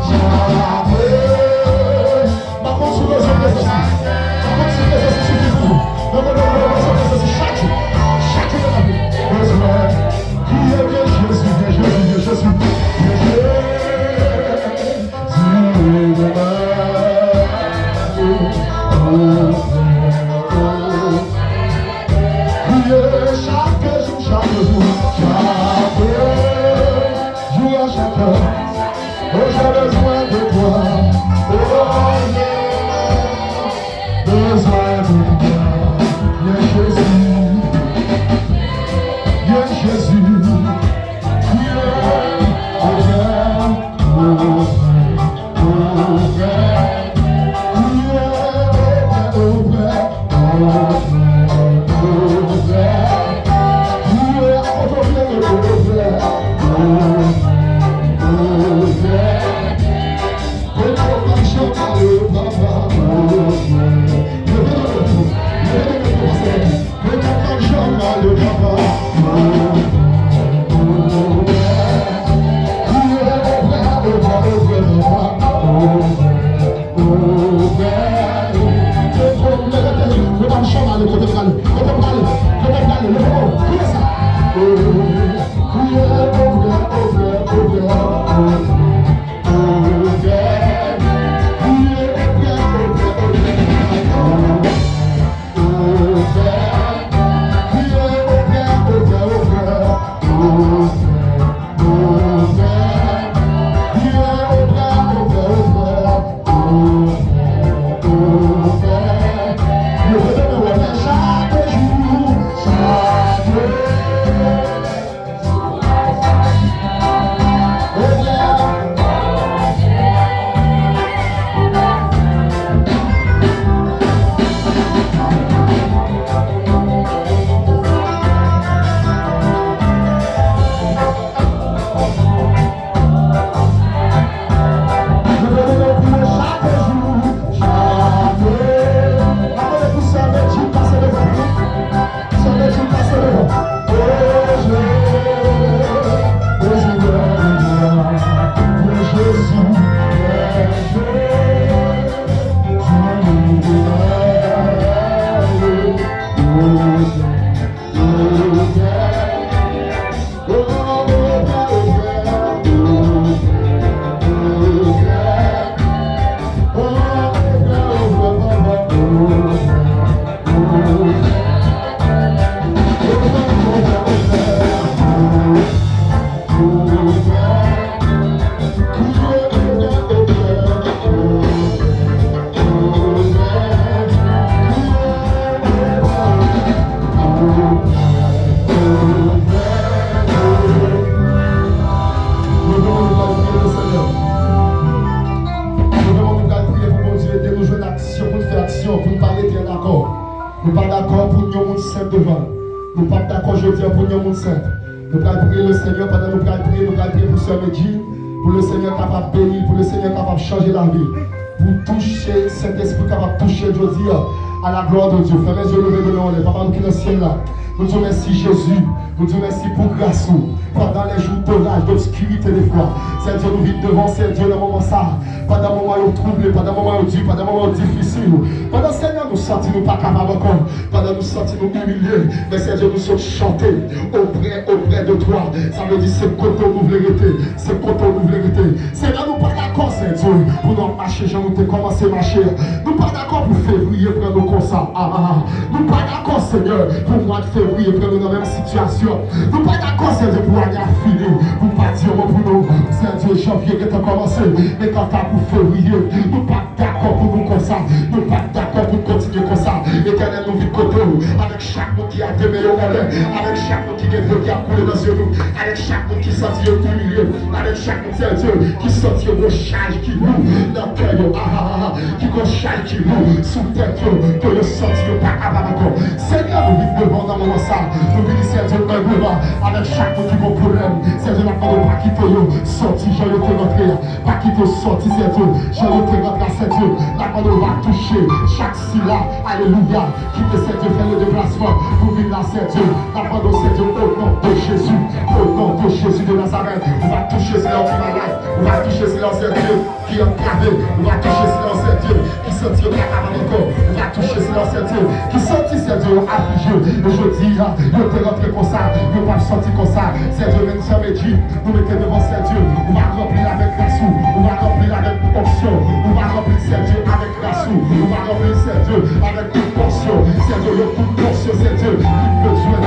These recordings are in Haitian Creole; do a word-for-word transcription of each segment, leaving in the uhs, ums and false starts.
Chape. M pa konn si w bezwen prezans li. M pa konn si prezans li sifi pou ou. Mwen konnen w bezwen prezans li chak jou. Chak jou nan lavi. Bezwen. Kriye, vyen Jezi, vyen Jezi, vyen Jezi, vyen Jezi. Kriye chak jou, chak jou, chak jou, a chak lè. Oh, j'ai besoin de toi. Oh, j'ai besoin de toi. Vyen Jezi. Vyen Jezi. Vyen, oh, vyen, oh, vyen, oh, vyen. Vyen, oh, vyen, oh, vyen. Kote m prale, kote m prale, kote m prale, leve w, kriye sa. Kriye, ouvè, ouvè, ouvè, ouvè. Premyèman, nou pral priye pou Bondye ede nou jwenn aksyon, pou n fè aksyon, pou n pa rete annakò. Nou pa dakò pou n yon moun senp devan l. Nou p ap dakò jodi a pou n yon moun senp. Nou pral priye Lesenyè, pandan nou pral priye, nou pral priye pou sè Medjine, pou Lesenyè kapab beni l, pou Lesenyè kapab chanje lavi l, pou touche, Sentespri kapab touche l jodi a, à la gloire de Dieu. Fèmen zye nou, leve men w anlè. Papa nou ki nan syèl la, nou di w mèsi, Jezi. Nou di w mèsi pou gras ou. Pandan les jours d'orage, d'obscurité, de froid, Sènyè, nou vin devan w, Sènyè, nan moman sa a. Pandan moman yo twouble, pandan moman yo di, pandan moman yo difisil, pandan, Sènyè, nou santi nou pa kapab ankò, pandan nou santi nou imilye, men, Sènyè, nou sot chante: Auprès, auprès de toi. Sa vle di se kote w nou vle rete, se kote w nou vle rete. Sènyè, nou pa dakò, Sènyè, pou nou ap mache jan nou te kòmanse mache a. Nou pa dakò pou fevriye pran nou konsa. Ah, ah, ah. Nou pa dakò, Senyè, pou mwa fevriye pran nou nan menm sitiyasyon. Nou pa dakò, Senyè, pou ane a fini, pou pa di yon mo pou nou. Senyè, janvye gentan kòmanse, men kanta pou fevriye, nou pa dakò pou nou konsa. Nou pa dakò pou kontinye konsa. Etènèl, nou vin kote w avèk chak moun ki ap demen yo anlè, avèk chak moun ki gen dlo ki ap koule nan zye nou, avèk chak moun ki santi yo imilye, avèk chak moun, Senyè, ki santi yo gon chaj ki lou nan kè yo, ah, ah, ah, ah, ki gon chaj ki lou sou tèt yo, ke yo santi yo pa kapab ankò. Senyè, nou vin devan w nan moman sa a. Nou vini, Senyè, enbleman avèk chak moun ki gon pwoblèm. Senyè, n ap mande w pa kite yo sòti jan yo te rantre a. Pa kite yo sòti, Senyè, jan yo te rantre a, Senyè. N ap mande w va touche chak sila, alelouya, ki te, Senyè, fè le deplasman pou vin la, Senyè. N ap mande w, Senyè, o non de Jezi, o non de Jezi de Nazarèt, ou va touche sila yo ki malad, ou va touche Sèdye, ki antrave, ou va touche sila yo, Sèdye, ki santi yo pa kapab ankò, ou va touche sila yo, Sèdye, ki santi, Sèdye, yo aflije, e jodi a, yo te rantre konsa, yo p ap sòti konsa, Sèdye, menm jan Medi, nou mete devan, Sèdye, ou va ranpli l avèk gras ou, ou va ranpli l avèk onksyon, ou va ranpli l, Sèdye, avèk gras ou, ou va ranpli l, Sèdye, avèk tout pòsyon, Sèdye, yo tout pòsyon, Sèdye, li bezwen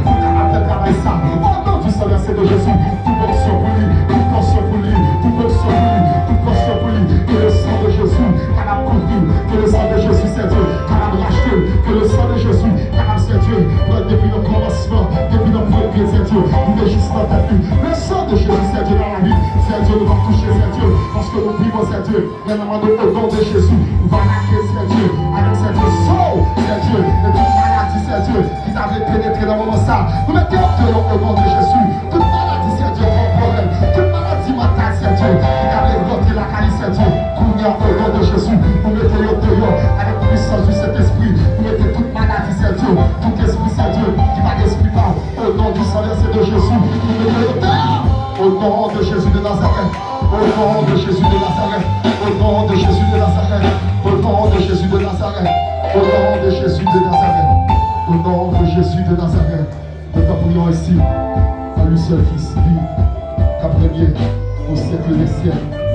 pou kapab fè travay sa. O non di Sènyè, se de Jezi, tout pòsyon pou li, tout pòsyon pou li, tout pòsyon pou li, tout pòsyon pou li. Ke le san de Jezi kapab kouvri l, ke le san de Jezi, Sèdye, kapab rachte l, ke le san de Jezi kapab, Sèdye, pran depi nan kòmansman, depi nan pwen pye, Sèdye, rive jis nan tèt li. Le san de Jezi, Sèdye, nan lavi, Sèdye, nou p ap touche, Sèdye, paske nou pi bon, Sèdye. Men nou mande o non de Jezi, ou va lage, Sèdye, avèk, Sèdye, so, Sèdye, e tout maladi, Sèdye, ki ta vle penetre nan moman sa. Nou mete yo deyò o non de Jezi. Tout maladi, Sèdye, kò pwoblèm, tout maladi mantal, Sèdye, ki ta vle rantre lakay li, Sèdye, kounye a, o non de Jezi, nou mete yo deyò avèk pisans di Sentespri. Nou mete tout maladi, Sèdye, tout espri, Sèdye, ki pa espri pa w, o non di san vèse de Jezi, nou mete yo deyò. O non de Jezi de Nazarèt. Au nom de Jésus de Nazareth. Au nom de Jésus de Nazareth. Au nom de Jésus de Nazareth. Au nom de Jésus de Nazareth. Au nom de Jésus de Nazareth. Nous t'en prions ainsi, à lui seul qui vit, qui règne au siècle des siècles.